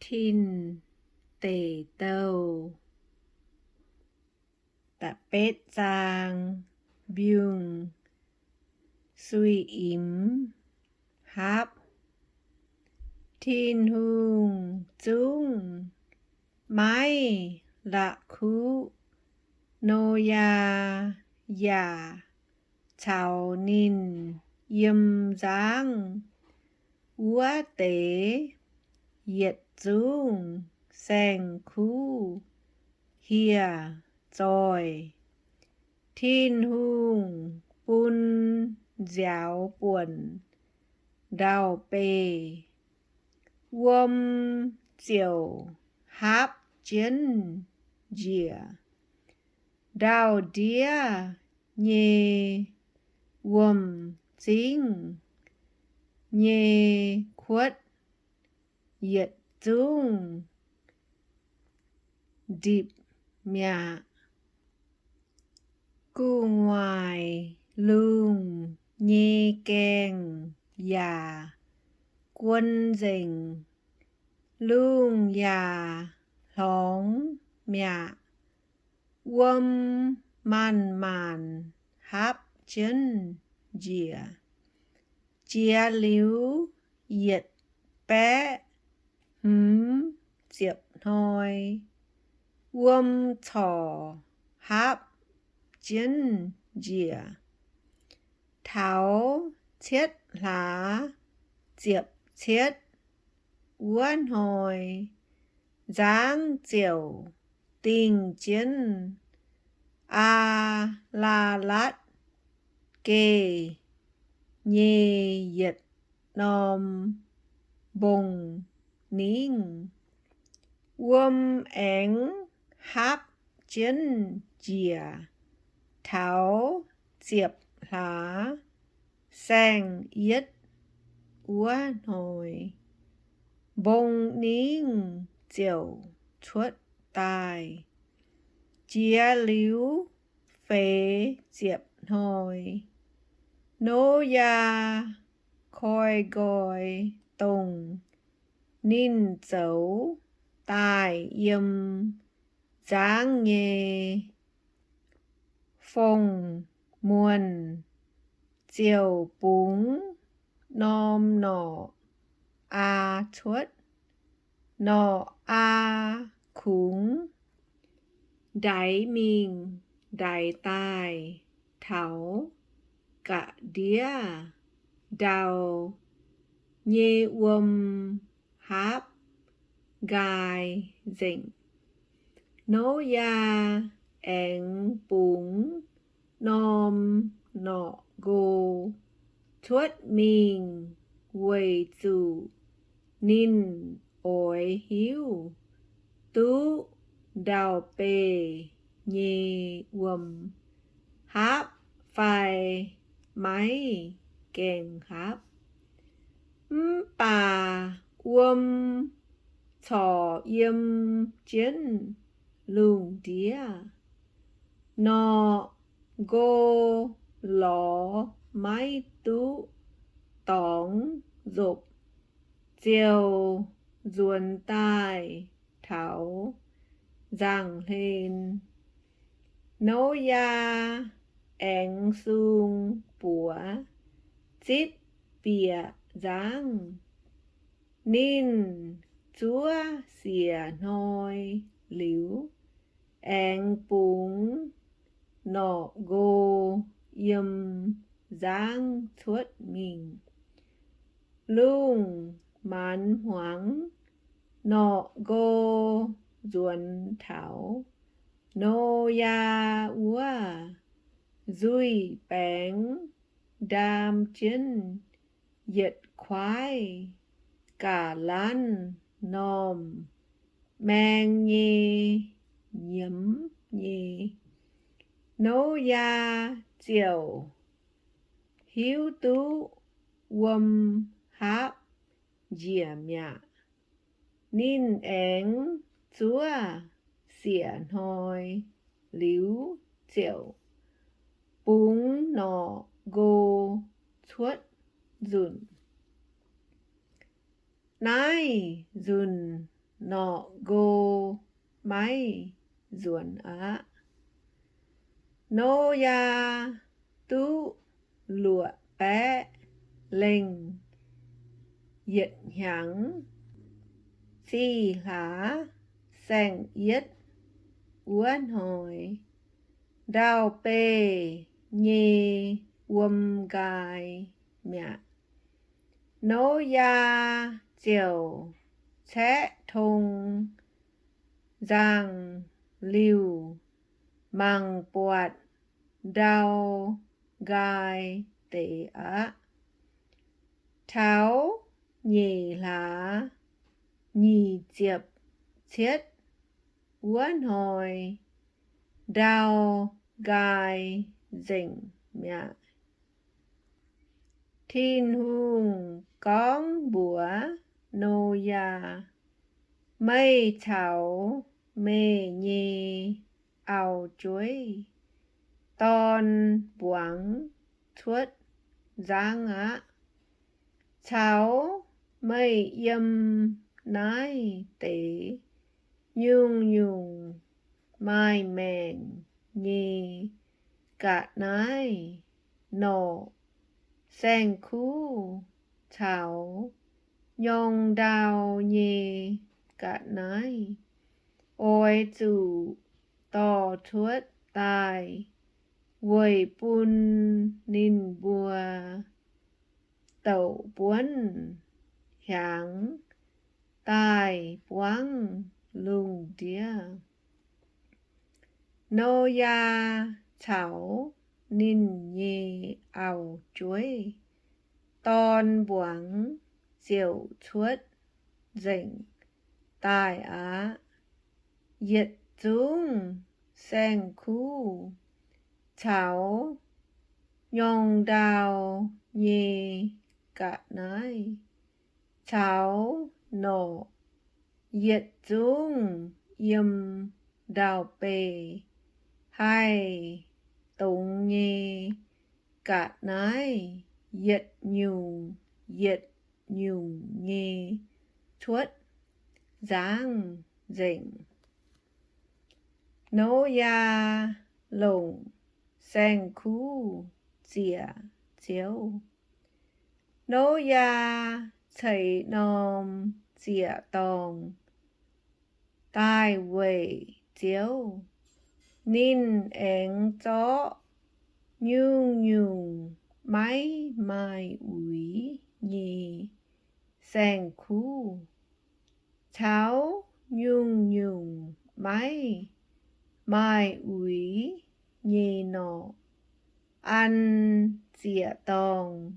Tin Deic Douh. Da'betv zaang. Mbiungc-suiv-imx hapv. Tin-Hungh zungv maiv la'kuqv Noyaa yaac caux ninh yiem nzangv wuov deix yietc zungv saeng-kuv hieh zoih. Tin-Hungh bun nziaaux buonc ndau-beih, wuom ziouc hapv jienv njiec. Ndau-ndiev nyei wuom-zingv nyei kuotv yietc zungv ndipc mi'aqv. Gu'nguaaic lungh nyei gaengh yaac guon nzengc. Lungh yaac hlorngx mi'aqv. Wuom maanc-maanc hapv jienv njiec. Jiex liuz yietc baeqv hmz ziepc hnoi, wuom corc hapv jienv njiec. Taux cietv hlaax ziepc cietv wuov hnoi, nzangv ziouc dingh jienv Aa^laa^latv Geh nyei yietc norm mbong-ningv. Wuom aengx hapv jienv njiec taux ziepc hlaax saeng-yietv wuov hnoi, mbong-ningv ziouc cuotv daaih. Jiex liuz feix ziepc hnoi, Noyaa koi nqoi dongh ninh zoux daaih yiem nzangv nyei fong-muonh ziouc bungx norm norqc aa cuotv. Norqc aa kungx ndaix mingh ndaix daaih taux ga'ndiev ndau nyei wuom hapv nqaai nzengc. Noyaa aengx bungx norm norqc nqo cuotv mingh weic zuqc ninh oix hiuv duqv ndau-beih nyei wuom hapv fai maiv gaengh hapv. Mv baac wuom corc yiem jienv lungh ndiev. Norqc nqo lorz maiv duqv dorngx nzopc, ziouc nzuonx daaih taux nzangc-hlen. Noyaa aengx sung buoz zipv bieqc nzangv. Ninh zuov siec hnoi liuz, aengx bungx norqc nqo yiem nzangv cuotv mingh. Lungh maanz hmuangx, norqc nqo nzuonx taux Noyaa wuov nzuih baengx ndaam jienv yietc kuaaiv ga'lanv normh maeng nyei nyiemz nyei. Noyaa ziouc hiuv duqv wuom hapv njiec mi'aqv. Ninh aengx zuov siec hnoi liuz ziouc bungx norqc nqo cuotv nzunc. Naaiv nzunc norqc nqo maiv nzuonx aqv. Noyaa duqv luoqc baeqv lengh yietc hnyangx, zih hlaax saeng-yietv wuov hnoi, ndau-beih nyei wuom nqaai mi'aqv. Noyaa ziouc caeqv tong nzangh-liuh mangc buatc ndau nqaai deix aqv. Taux nyeic hlaax nyic ziepc cietv wuov hnoi, ndau nqaai nzengc mi'aqv. Tin-Hungh gorngv mbuox Noyaa, Meih caux meih nyei auv-jueiv dorn mbuangz cuotv nzangv aqv. Caux meih yiem naaiv deix nyungc-nyungc maaih maengc nyei ga'naaiv norqc, saeng-kuv caux nyorng ndau nyei ga'naaiv oix zuqc dorh cuotv daaih weic bun ninh mbuo douc buonv hiaangx daaih buangv lungh ndiev. Noyaa caux ninh nyei auv-jueiv dorn mbuangz ziouc cuotv nzengc daaih aqv. Yietc zungv saeng-kuv caux nyorng ndau nyei ga'naaiv caux norqc, yietc zungv yiem ndau-beih haih dongz nyei ga'naaiv yietc nyungc yietc nyungc nyei cuotv nzangv nzengc. Noyaa longc saeng-kuv ziec Ziouv. Noyaa ceix norm ziec-dorngh daaih weic Ziouv. Ninh aengx zorqv nyungc-nyungc maiv maaih uix nyei saeng-kuv caux nyungc-nyungc maiv maaih uix nyei norqc an ziec-dorngh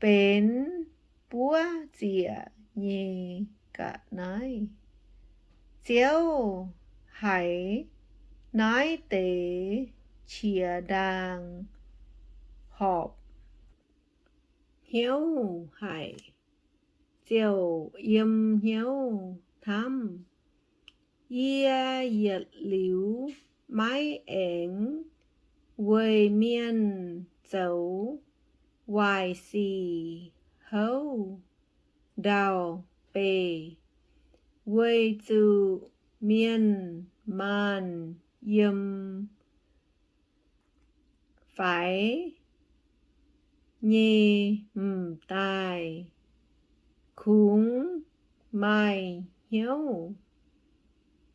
benx buov ziec nyei ga'naaiv. Ziouv haiz naaiv deix qiex ndaang horpc hnyouv haic, ziouc yiem hnyouv hnamv, Yie yietc liuz maiv aengx weic mienh zoux waaic sic houv ndau-beih, weic zuqc mienh maanh yiem faix nyei m'daaih kungx maaih hnyouv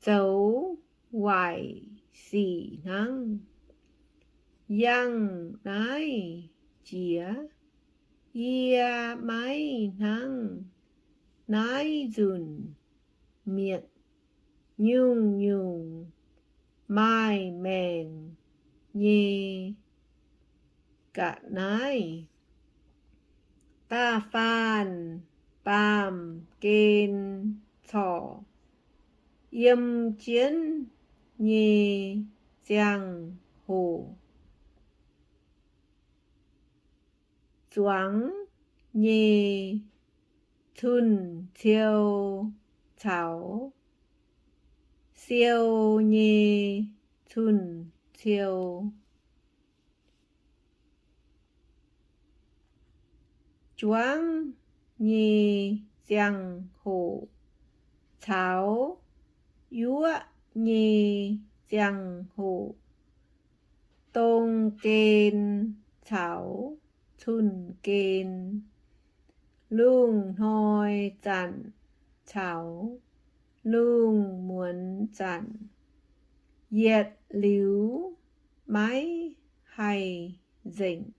zoux waaic sic hnangv. Yangh naaiv jiex, yie maiv hnangv naaiv nzunc mietc nyungc-nyungc maaih maengc nyei ga'naaiv. Da'faanh baamh gen corc, yiem jienv nyei ziangh hoc, zuangx nyei cun-ciou caux siou nyei cun-ciou, juangv nyei ziangh hoc caux yuoqv nyei ziangh hoc, dong gen caux cun-gen, lungh hnoi zanc caux lungh muonz zanc, yietc liuz maiv haih nzengc.